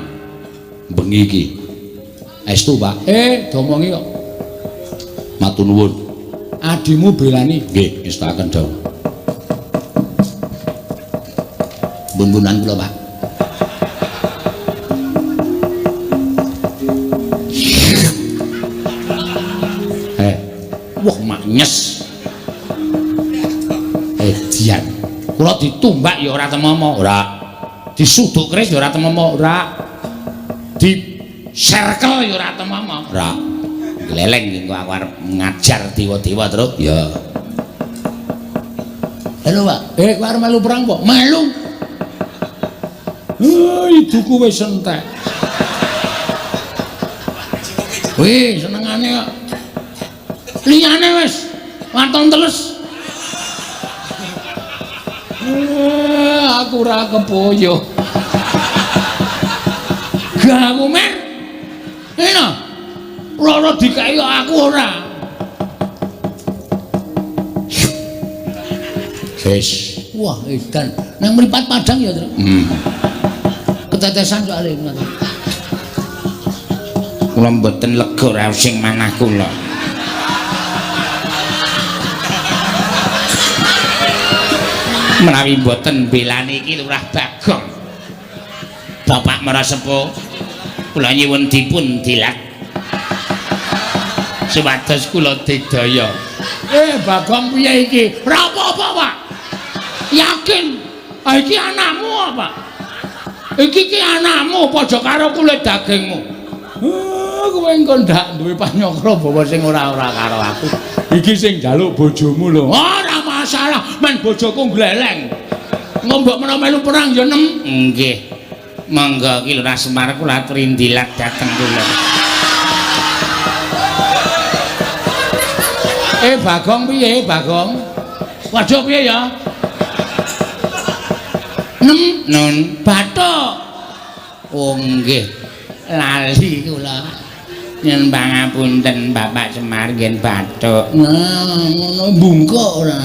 bengi iki. Estu, Pak. Domongi kok. Matur nuwun. Adimu belani. Nggih, ngestakaken dawuh. Bun-bunan kula, Pak. Wah, maknyes. Edian. Kula ditumbak ya ora temama, ora. Disuduk keris ya ora temama, ora. Di serkel ya ora temama, ora. Gleleng engko aku arep ngajar dewa-dewa, Truk. Ya. Halo, Pak. Kowe arep melu perang kok? Melu. Iduku wis entek. Wih, senengane kok. Liyane wis waton teles. Aku ora kepoyo. Gak aku mer. Enak. Loro dikeki kok aku ora. Wis. Wah, edan. Nang mripat padang ya, Truk. Ketetesan soalé ngono. Kula mboten lega raos sing manah kula. Menawi mboten belani iki Lurah Bagong. Bapak Marasepuh, kula nyuwun dipun dilat supados kula digdaya. Bagong piye iki? Ora apa-apa, Pak. Yakin. Ah, iki anakmu apa? Iki ki anakmu padha karo kulit dagingmu. Kowe engko ndak duwe panyokra bawa sing ora-ora karo aku. Iki sing njaluk bojomu lho. Ora masalah, men bojoku gleleng. Engko mbok menawa melu perang ya nem. Nggih. Monggo ki Lurah Semar kula aturi ndilat dhateng kula. Bagong piye, Bagong? Waduh piye ya? Nem Nun. Bathuk. Oh nggih. Lali kula. Nyuwun pangapunten Bapak Semar nggih bathuk. Nah, ngono bungkuk ora.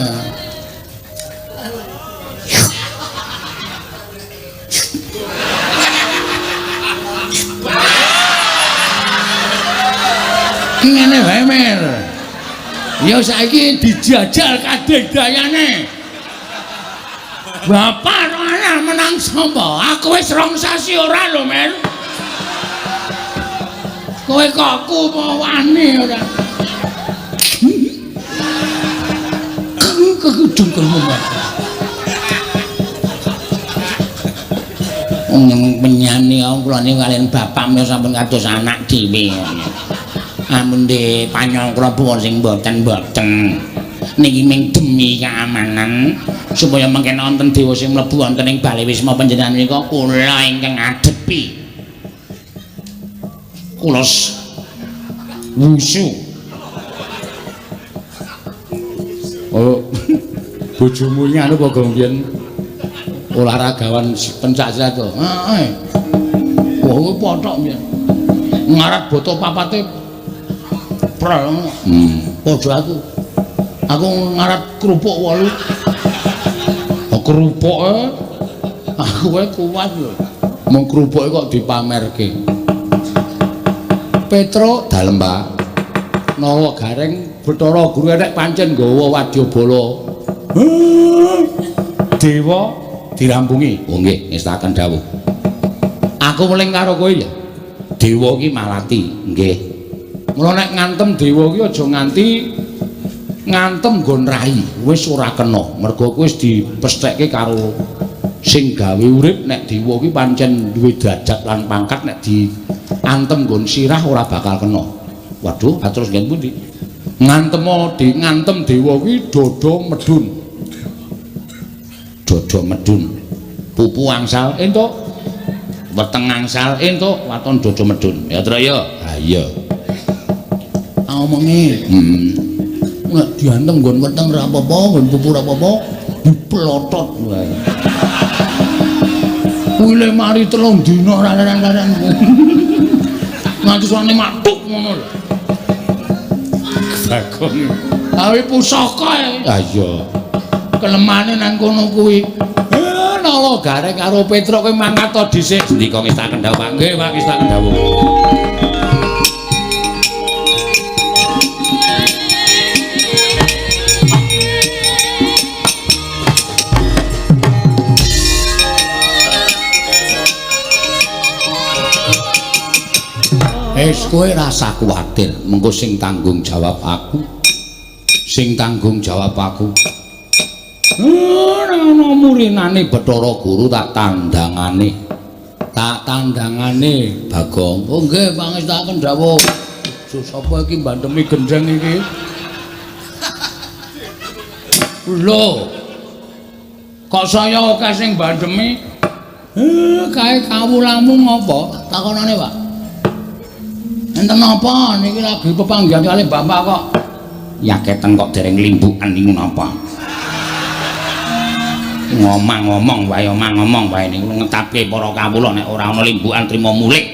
Ki ngene wae, Mer. Ya saiki dijajal kadegdayane. Bapak ora menang sapa? Aku wis rong sasi ora lho, Mer. Kowe kok aku mau wani ora? Kekudungkelmu, Mer. Wong penyani kula niku kaliyan bapak menika sampun kados anak dhewe. Amun de panyangkra pun sing mboten-mboten. Niki ming demi keamanan supaya mengke wonten dewa sing mlebu wonten ing bale wisma panjenengan menika kula ingkang ngadepi. Kula wusu. Oh, bojomu iki anu apa gong biyen olahragawan pencak silat to? Heeh. Wah, kuwi pothok biyen. Ngarat boto papate Prel ngono. Padha aku. Aku ngarat kerupuk 8. Oh, kerupuke aku wae kuat lho. Mung kerupuke kok dipamerke. Petruk dalem, Pak. Nawa Gareng Bathara Guru enek pancen nggawa wadyabala. Dewa dirampungi. Oh nggih, ngestaken dawuh. Aku weling karo kowe ya. Dewa iki malati, nggih. Mula nek ngantem dewa iki aja nganti ngantem nggon rai, wis ora kena. Mergo kuwi wis dipesthekke karo sing gawe urip nek dewa iki pancen duwe derajat lan pangkat nek diantem nggon sirah ora bakal kena. Waduh, terus nggen pundi? Ngantem dewa kuwi dada medhun. Dada medhun. Pupu angsal entuk. Weteng angsal entuk, waton dada medhun. Ya, Tru ya. Ha iya. Omonge. Nek diantem nggon weteng ora apa-apa, nggon pupu ora apa-apa, diplotot wae. Kuwi le mari 3 dina ora leren-leren. Nganti suwane matuk ngono lho. Bagong. Awi pusaka e. Ha iya. Kelemane nang kono kuwi. Nala Gareng karo Petruk kowe mangkat to dhisik. Sendika ngestaken dawuh, Pak. Nggih, Pak, ngestaken dawuh. Wis kowe rasa kuwatir, mengko sing tanggung jawab aku. Sing tanggung jawab aku. Ora ana murinane Bathara Guru tak tandangane. Tak tandangane Bagong. Oh nggih, pangestaken dawuh. Sapa iki mbandemi gendheng iki? Lho. Kok saya akeh sing mbandemi? Kae kawulamu ngopo? Takonane, Pak. Enten napa niki lagi pepanggihan kali bapak kok. Yaketen kok dereng limbukan niku napa? Ngomong-ngomong wae, omong-ngomong wae niku ngetapke para kawula nek ora ana limbukan trima mulih.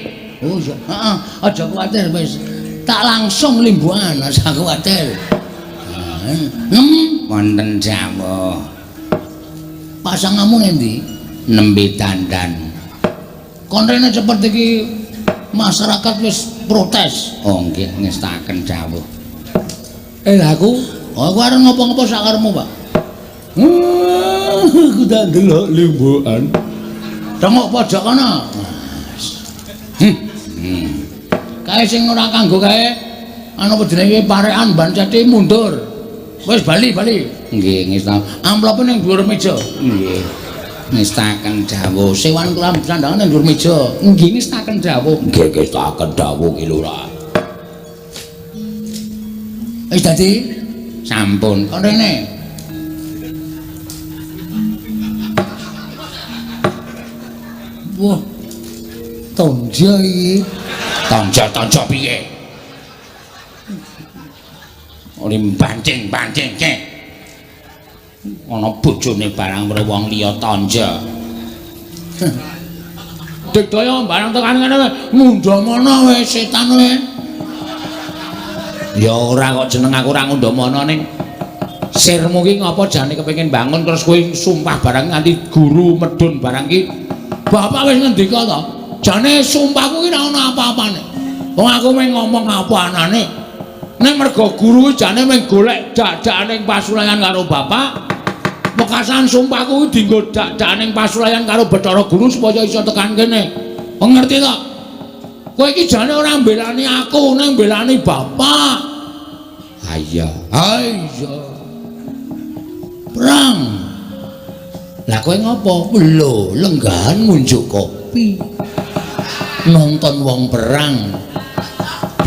Oh iya, heeh, aja kuwatir wis. Tak langsung limbukan, aja kuwatir. Nem wonten dawuh. Pasanganmu ngendi? Nembe dandan. Kon rene cepet iki masyarakat wis protes. Oh nggih, ngestaken dawuh. Aku, aku arep ngopo-ngopo sakarepmu, Pak. Aku tak ndelok limbukan. Tengok pojok kono. Kae sing ora kanggo kae anu apa jenenge parekan bancete mundur. Wis bali, bali. Nggih, ngestaken. Amplope ning dhuwur meja. Nggih. Ngestaken dawuh. Sewan kula sandangan ning dhuwur meja. Nggih, ngestaken dawuh. Nggih, ngestaken dawuh ki Lurah. Wis dadi? Sampun. Kon rene. Wah. Tonjo iki. Tonjo-tonjo piye? Ora bancing-bancing ke. Ana bojone barang karo wong liya tonjo. Digdaya barang tekan kene ngundhamana wae setan wae. Ya ora kok jeneng aku ora ngundhamana ning sirmu ki ngapa jane kepengin bangun terus kowe sumpah barang nganti guru medhun barang ki. Bapak wis ngendika to, jane sumpahku ki ora ana apa-apane. Wong aku mung ngomong apa anane. Ning mergo guru jane mung golek dak-dakane pasulayan karo bapak. Wekasan sumpahku ki dienggo dak-dakane pasulayan karo Bathara Guru supaya iso tekan kene. Wong ngerti to? Kowe iki jane ora mbelani aku, ning mbelani bapak. Ha iya. Ha iya. Perang. Lah kowe ngopo? Lho, lenggahan ngunjuk kopi. Nonton wong perang.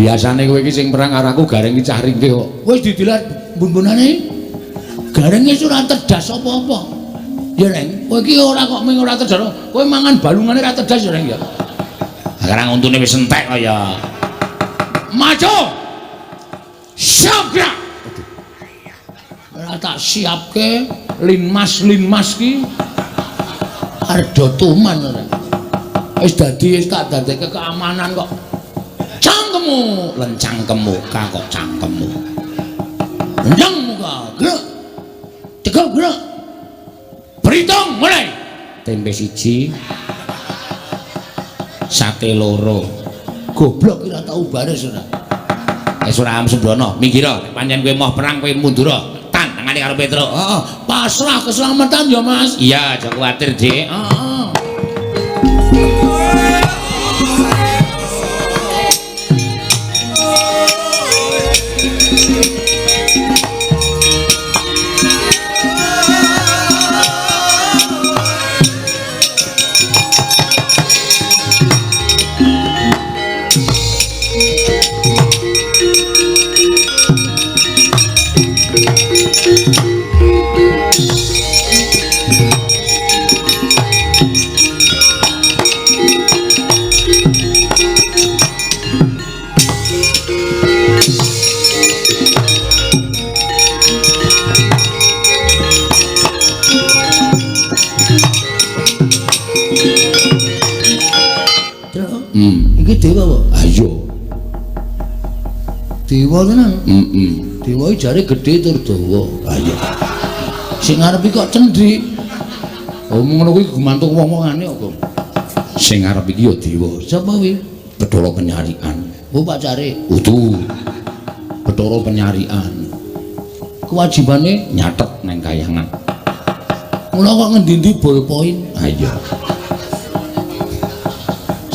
Biasane kowe iki sing perang karo aku Gareng iki cah ringkih kok. Wis didilat bun-bunane. Gareng wis ora tedas apa-apa. Ya, Reng, kowe iki ora kok mung ora tedas. Kowe mangan balungane ora tedas ya, Reng ya. Sekarang untune wis entek kok ya. Maju. Siap gerak. Ora tak siapke linmas-linmas ki ardo tuman ora. Wis dadi wis tak dadekke keamanan kok. Cangkem. cangkemmu, lencang kemuka kok cangkemmu. Lencang muka, gerak. Tegak gerak. Berhitung mulai. Tempe 1. Sate 2. Goblok ora tau baris ora. Wis ora am sembrono, minggir pancen kowe moh perang kowe mundur. Tan tangane karo Petruk. Heeh, pasrah keselamatan ya, Mas. Iya, aja kuwatir, Dik. Heeh. Iki dewa apa? Ayo. Dewa tenan. Heeh. Dewa iki jare gedhe tur dawa. Ha iya. Sing ngarep iki kok cendhik. Oh ngono kuwi gumantung wong-wongane kok. Sing ngarep iki ya dewa. Sapa kuwi? Bathara Penyarikan. Oh pacare. Udu. Bathara Penyarikan. Kewajibane nyatet nang kayangan. Mula kok ngendi-endi ballpoint. Ha iya.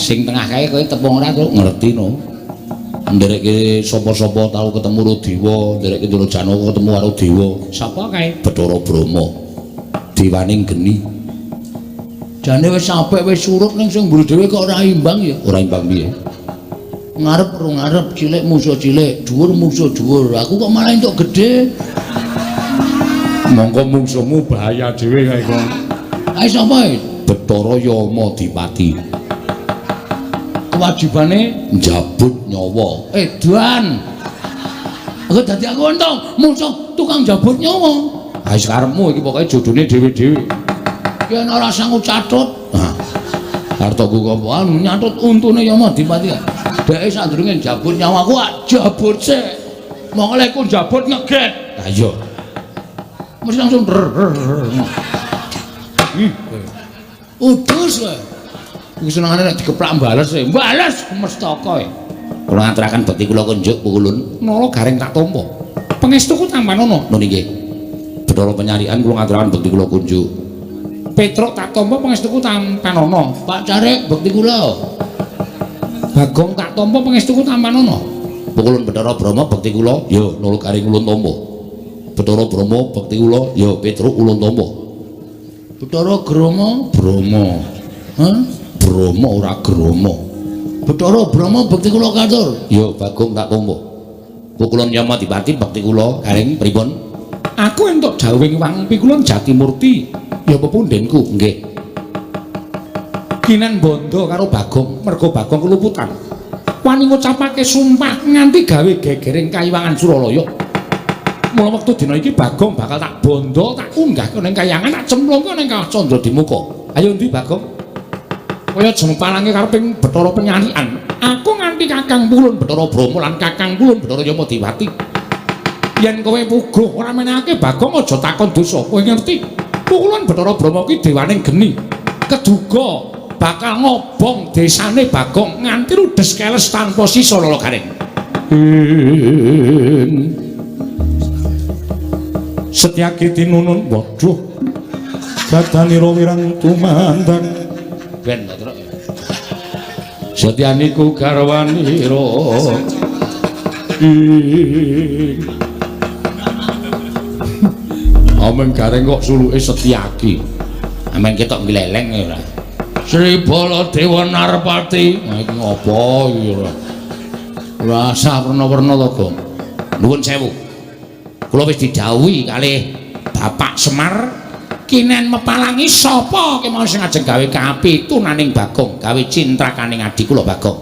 Sing tengah kae kowe tepung ora kok ngerti no. Nderekke sapa-sapa tau ketemu karo dewa, nderekke Ndara Janaka ketemu karo dewa. Sapa kae? Bathara Brahma. Dewaning geni. Jane wis apik wis surut ning sing mburi dhewe kok ora imbang ya. Ora imbang piye? Ngarep ro ngarep, cilik musuh cilik, dhuwur musuh dhuwur. Aku kok malah entuk gedhe. Mongko mungsuhmu bahaya dhewe kae kok. Ae sapa e? Bathara Yama Dipati. Kewajibane njabut nyawa. Edan. Aku dadi aku entuk musuh tukang jabut nyawa. Ha wis karepmu iki pokoke jodone dhewe-dhewe. Ki ana ora sangu catut. Ha. Artoku apa anu nyatut untune Yama Dipati. Dheke sadurunge njabut nyawaku jabut sik. Mongko lek ku njabut ngeget. Ha iya. Mesti langsung ih. Udus kowe. Iki senengane nek dikeplak bales e. Bales mestaka e. Kula ngaturaken bekti kula kunjuk pukulun. Nala Gareng tak tampa. Pangestuku tampanono. Nun inggih. Bathara Penyarikan kula ngaturaken bekti kula kunjuk. Petruk tak tampa pangestuku tampanono. Pak Carik bekti kula. Bagong tak tampa pangestuku tampanono. Pukulun Bathara Brahma bekti kula. Ya Nala Gareng ulun tampa. Bathara Brahma bekti kula. Ya Petruk ulun tampa. Bathara Grama Brahma. Hah? Brahma ora Grama. Bathara Brahma bekti kula katur. Ya Bagong tak tampa. Pukulun Yama Dipati bekti kula. Gareng pripun? Aku entuk dawuhing Wang Pikulun Jatimurti. Ya pepundhenku nggih. Kinen bondo karo Bagong merga Bagong keluputan. Wani ngucapake sumpah nganti gawe gegering kayiwangan Suralaya. Mula wektu dina iki Bagong bakal tak bondo, tak unggahke ning kayangan, tak cemplungke ning Kawah Candra Dimuka. Ayo ndi Bagong? Kaya jempalange kareping Bathara Penyarikan. Aku nganti Kakang Pulun Bathara Brahma lan Kakang Pulun Bathara Yama Dewati. Yen kowe puguh ora menehake Bagong aja takon dosa. Kowe ngerti? Pukulun Bathara Brahma kuwi dewaning geni. Keduga bakal ngobong desane Bagong nganti rudes keles tanpa sisa Lala Gareng. Setyaki tinunun waduh gadanira wirang tumandang. Ben ta, Truk. Setyaniku garwanira. Amen Gareng kok suluke Setyaki. Amen ketok gleleng ora. Sri Baladewa Narpati. Nah iki ngopo iki ora? Ora sah werna-werna to, Gong. Nuwun sewu. Kula wis didhawuhi kalih Bapak Semar kinen mepalangi sapa kemawon sing ajeng gawe kapitunaning Bagong, gawe cintrakaning adi kula Bagong.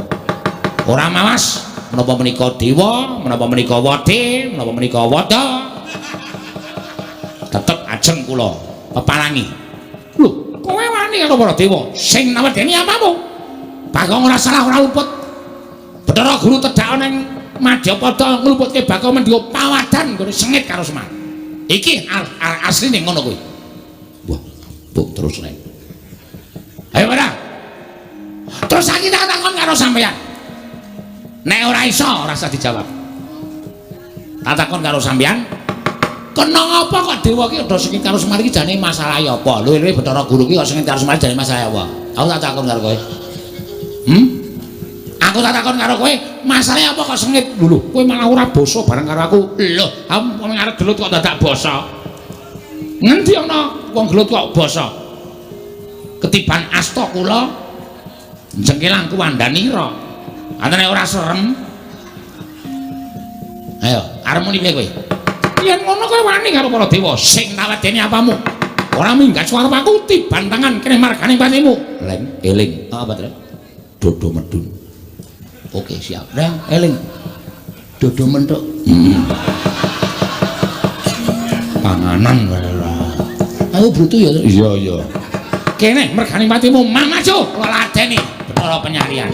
Ora mawas menapa menika dewa, menapa menika wade, menapa menika wada. Tetep ajeng kula pepalangi. Lho, kowe wani karo para dewa sing nawedeni apamu? Bagong ora salah ora luput. Bathara Guru tedhak ning Madyapada ngluputke bako mendya pawadan nggone sengit karo Semar. Iki asline ngono kuwi. Wah, buk terus rek. Ayo ora. Terus saiki tak takon karo sampeyan. Nek ora iso ora usah dijawab. Tak takon karo sampeyan, kena ngapa kok dewa ki udah sengit karo Semar iki jane masalahe apa? Luwih-luwih Bathara Guru ki kok sengit karo Semar jane masalahe apa? Aku tak takon karo kowe. Aku tak takon karo kowe, masalahe apa kok sengit? Lho, kowe malah ora basa bareng karo aku. Lho, aku arep gelut kok dadak basa. Ngendi ana wong gelut kok basa? Ketiban asta kula jengkelang kuwandanira. Antene ora serem. Ayo, arep muni piye kowe? Yen ngono kowe wani karo para dewa sing tak wedeni apamu? Ora minggat suara aku tiban tangan kene margane patimu. Leng, eling. Apa, Tren? Dodo medun. Oke, siap. Leng, eling. Dodo mentuk. Panganan wae ora. Aku butuh ya. Iya, iya. Kene mergane patimu mamajo ladeni Bathara Penyarian.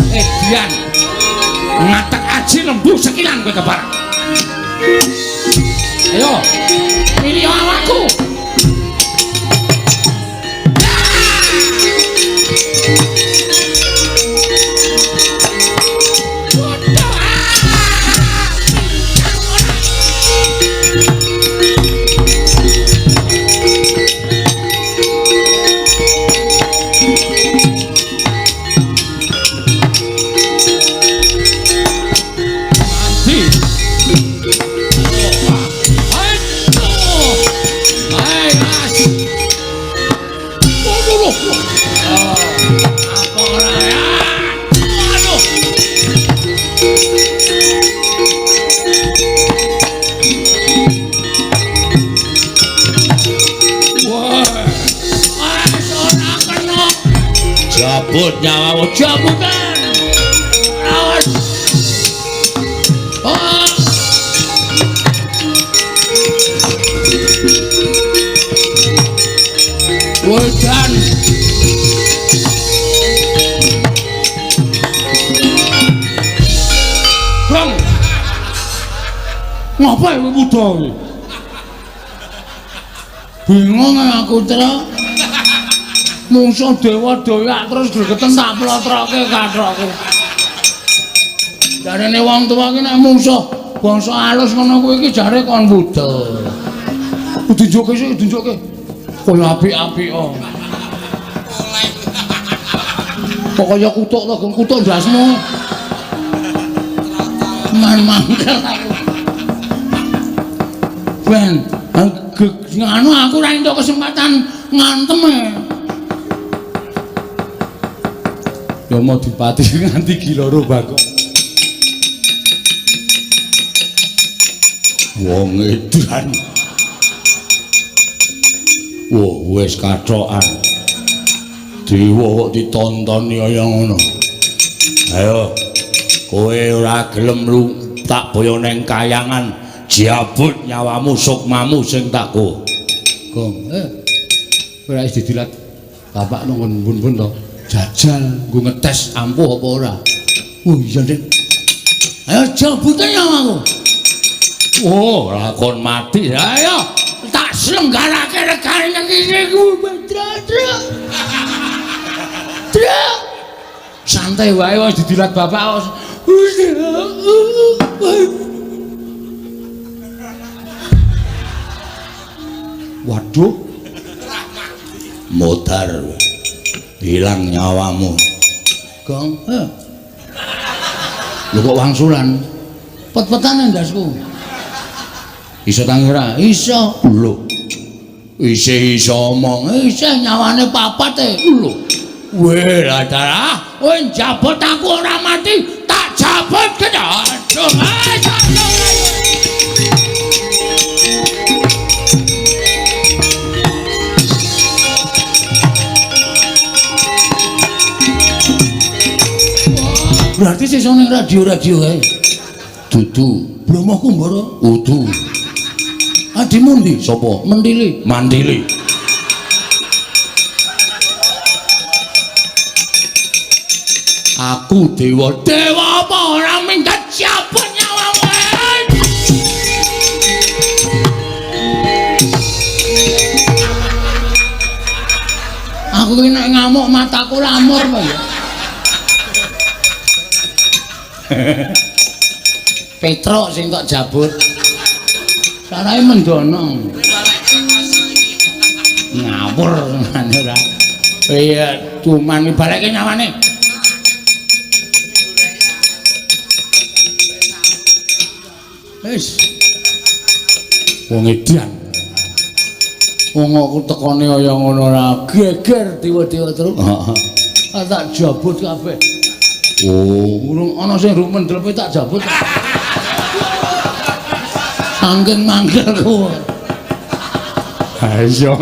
Edian ngatek aji lembu sekilan kowe keparang. Ayo milih awakku. Jabut nyawamu, jabutan. Awas. Oh. Wedan. Bang. Ngapa kowe wuda kowe? Bingung aku, Tra. Mungsuh dewa doyak terus gregeten tak plotroke kathokku. Jarene wong tuwa ki nek mungsuh bangsa alus ngono kuwi iki jare kon budel. Diunjukke sik, diunjukke. Kaya apik-apik kok. Kok kaya kutuk to, kutuk ndasmu. Man mangkel aku. Ben, nganu aku ora entuk kesempatan ngantem e. Yama dipati nganti giloro Bagong. Wong edan. Wah, wis kathokan. Dewa kok ditontoni kaya ngono. Ayo, kowe ora gelem lu tak boyo neng kayangan, jabut nyawamu sukmamu sing tak go. Gong, ora wis didilat bapak nang bun-bun to. Jajal nggo ngetes ampuh apa ora. Oh iya, Dik. Ayo jabute nyawaku. Oh, ora kon mati. Ayo, tak selenggarake regane nang kene ku. Santai wae wis didilat bapak. Waduh. Modar. Hilang nyawamu. Gong. Lho kok wangsulan? Pet-petane ndasku. Iso tangi ora? Iso. Lho. Isih iso omong. Isih nyawane papat e. Lho. Weh, lah darah, kowe njabut aku ora mati, tak jabut kena. Aduh, berarti sesuk ning radio-radio kae. Dudu, Bromo Kumbara, udu. Adimu ndi? Sapa? Mentili, Mandili. Aku dewa. Dewa apa ora minggat siapa nyawamu? Aku iki nek ngamuk mataku lamur apa ya? Petruk sing tok jabut. Sarahe mendono. Ngawur ngene ora. Iya, cuman baleke nyawane. Wis. Wong edan. Wong aku tekone kaya ngono ora geger dewa-dewa terus. Heeh. Tak jabut kabeh. Oh, urung ana sing rung mendelepe tak jabut. Saking mangkelku. Ha iya.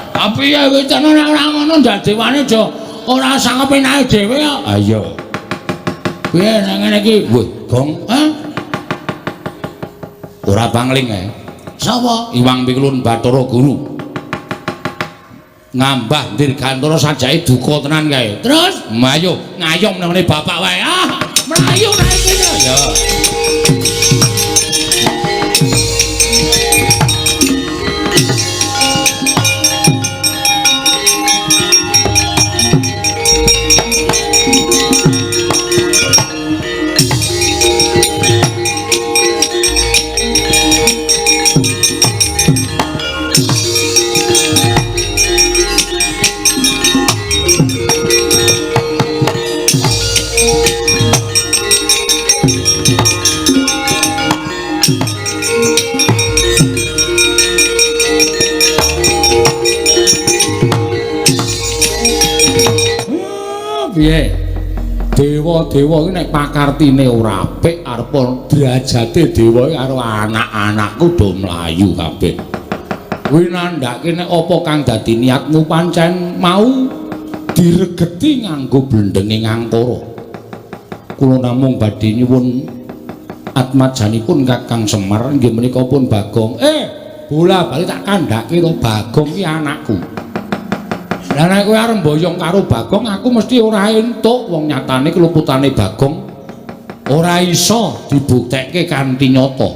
Tapi ya wis ana ora ngono ndak dewane aja ora sangepenake dhewe kok. Ha iya. Piye nang ngene iki? Wah, Gong. Hah? Ora pangling ae. Sapa? Iwang Pikulun Bathara Guru. Ngambah dirgantara sajake duka tenan kae. Terus mayo ngayom nang ngene bapak wae. Ah, mlayu kae iki. Ya. Piye? Dewa-dewa iki nek pakartine ora apik arep derajate dewa iki karo anak-anakku do mlayu kabeh. Kuwi nandhake nek apa kang dadi niatmu pancen mau diregeti nganggo blendenge ngangkara. Kula namung badhe nyuwun atmajanipun Kakang Semar inggih menika pun Bagong. Bola bali tak kandhake to Bagong iki anakku. Lah nek kowe arep mboyong karo Bagong aku mesti ora entuk, wong nyatane keluputane Bagong ora iso dibuktekke kanthi nyata.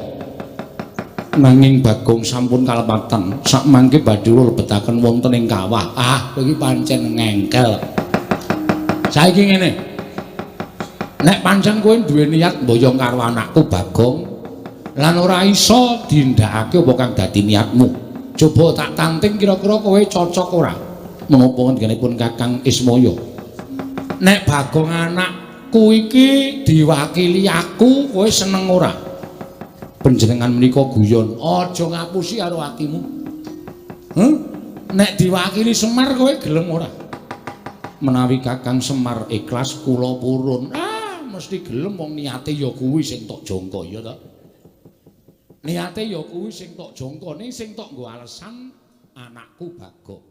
Nanging Bagong sampun kalepatan, sakmangke badhe kula lebetaken wonten ing kawah. Ah, kowe iki pancen ngengkel. Saiki ngene. Nek pancen kowe duwe niat mboyong karo anakku Bagong lan ora iso dindakake apa kang dadi niatmu. Coba tak tanting kira-kira kowe cocok ora? Menapa ngendikanipun Kakang Ismaya? Nek Bagong anak Anakku iki diwakili aku, kowe seneng ora? Panjenengan menika guyon, aja ngapusi karo atimu. Huh? Nek diwakili Semar kowe gelem ora? Menawi Kakang Semar ikhlas kula purun. Ah, mesti gelem wong niate ya kuwi sing tok jangka ya ta. Niate ya kuwi sing tok jangka, ning sing tok nggo alesan anakku Bagong.